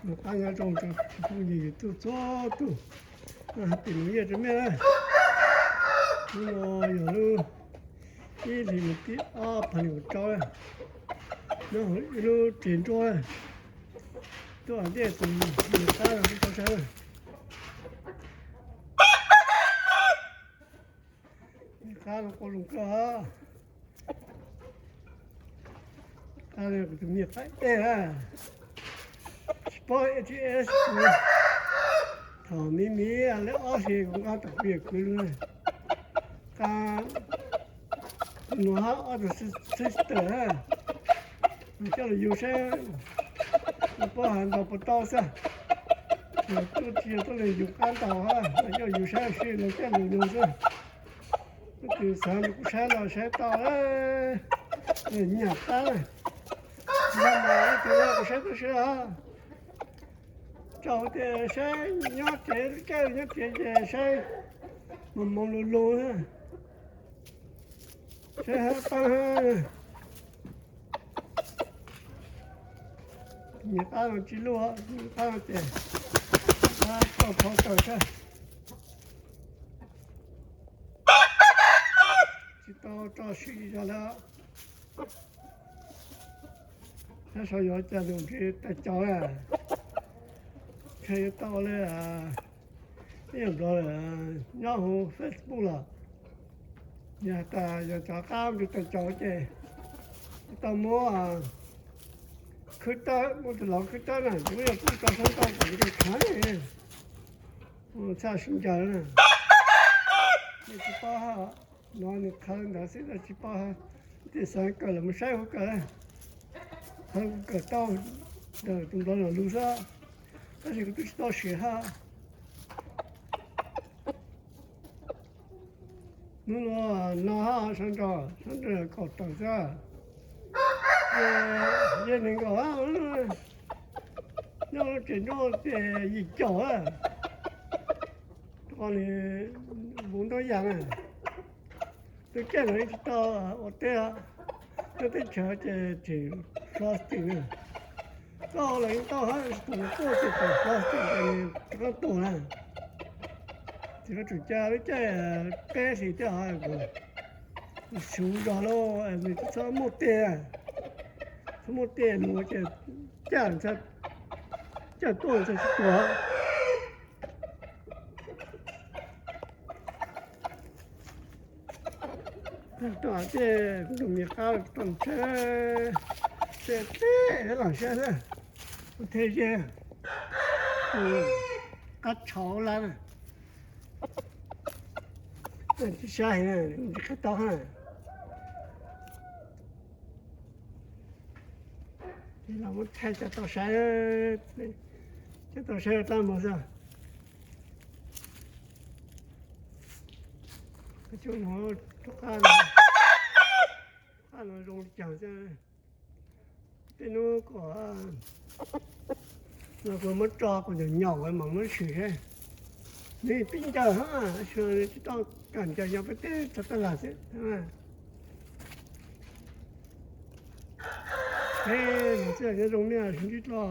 Qab nyob zoo rau tsoom phooj ywg YouTube txhua tus, Happy New Year rau nej na. Hnub no yog lub ib hlis ntuj tim ob phav nees nkaum rau, nyob hauv ib lub tsev nruab, tuaj ua ntej tus me qab no rau saib. Me qab no quaj zoo kawg. Qab no kuv tus me qab ej na, tsis paub H S kuv, thaum me me li ob hlis kuv nqa tom kuv yawm kwv lub na. Qab kuv nug hab ob tug sister na, coj los yug saib, paub hais ntau puas tau xwb. Yog tuaj tsis yog tuaj li yug qab ntau hab, coj yug saib sib lug caij lug nug xwb. Leej twg xav nrug kuv saib los saib tau, nyam qab na. Yog mas leej twg los kuv saib tau sib os. Tsaus tias saib nyob tsev, caij nyob tsev ces saib moos moos lug lug, saib hab paab hab. Nyias qab no tsis luj, nyias qab no ces qab toj phau taws xwb, tsis tau tso swm zog lawm. Sab sau yuav cas nws tsis tawm caus, ntshe yuav tau li ib yam nplog nyob hauv Facebook los, yog tas yog cov qab tsis tawm caus ces tau muab khwb tawb, muab tus laus khwb tawb na, ces muab yog pub tso sab nrau kom nws khav, txhaj sib ncaws na. Nej tsis paub hab, no nws qhov ntawd xwb, tsis paub hab. Tej xav kawm los mus saib hauv kawm, qhov kawm tau ntawm tus nplog no lug xwb, tab sis kuv twb tsis tau siv hab. Hnub no no hab, sab nrau, sab nrau kaum tawm xwb. Yog nees nkaum hab, nyob lub tsev nruab ces yim caum, rau qhov nws vov nruab yas na. Twb caij los yeej tsis tau ua teb, nyob teb chaws ces tseem plastic na. Koj los yeej tau hab, tus nws quaj ces tseem plastic ces nws rov qab tuag na. Ces koj tsum ca lub caij peb hlis thiab hab, suv zog lauj, nws txhob muaj tes, txhob muaj tes luas ces caij, caij tuaj txhaj sib tuag. Tag tej kuv tus me qab tau tsheb, tsheb teb lam saib xwb, kuv thiaj ze qab tshauv lawm na. Tsis saib, tsis qhib tau hab. Ces los muab thaij cov tau saib, cov tau saib rab mus xwb. Cov no rov qab, rov qab no zoo li cas xwb. Tej hnub kom no kuv muab tso kuv nyaum nyaum mam muab swm seb. Nws pib ncaws hab, tsis tau kam ncaws, nyob peb teb txog taj laj xwb. Peb no xwb nyob zoo nej sib ntsib dlua.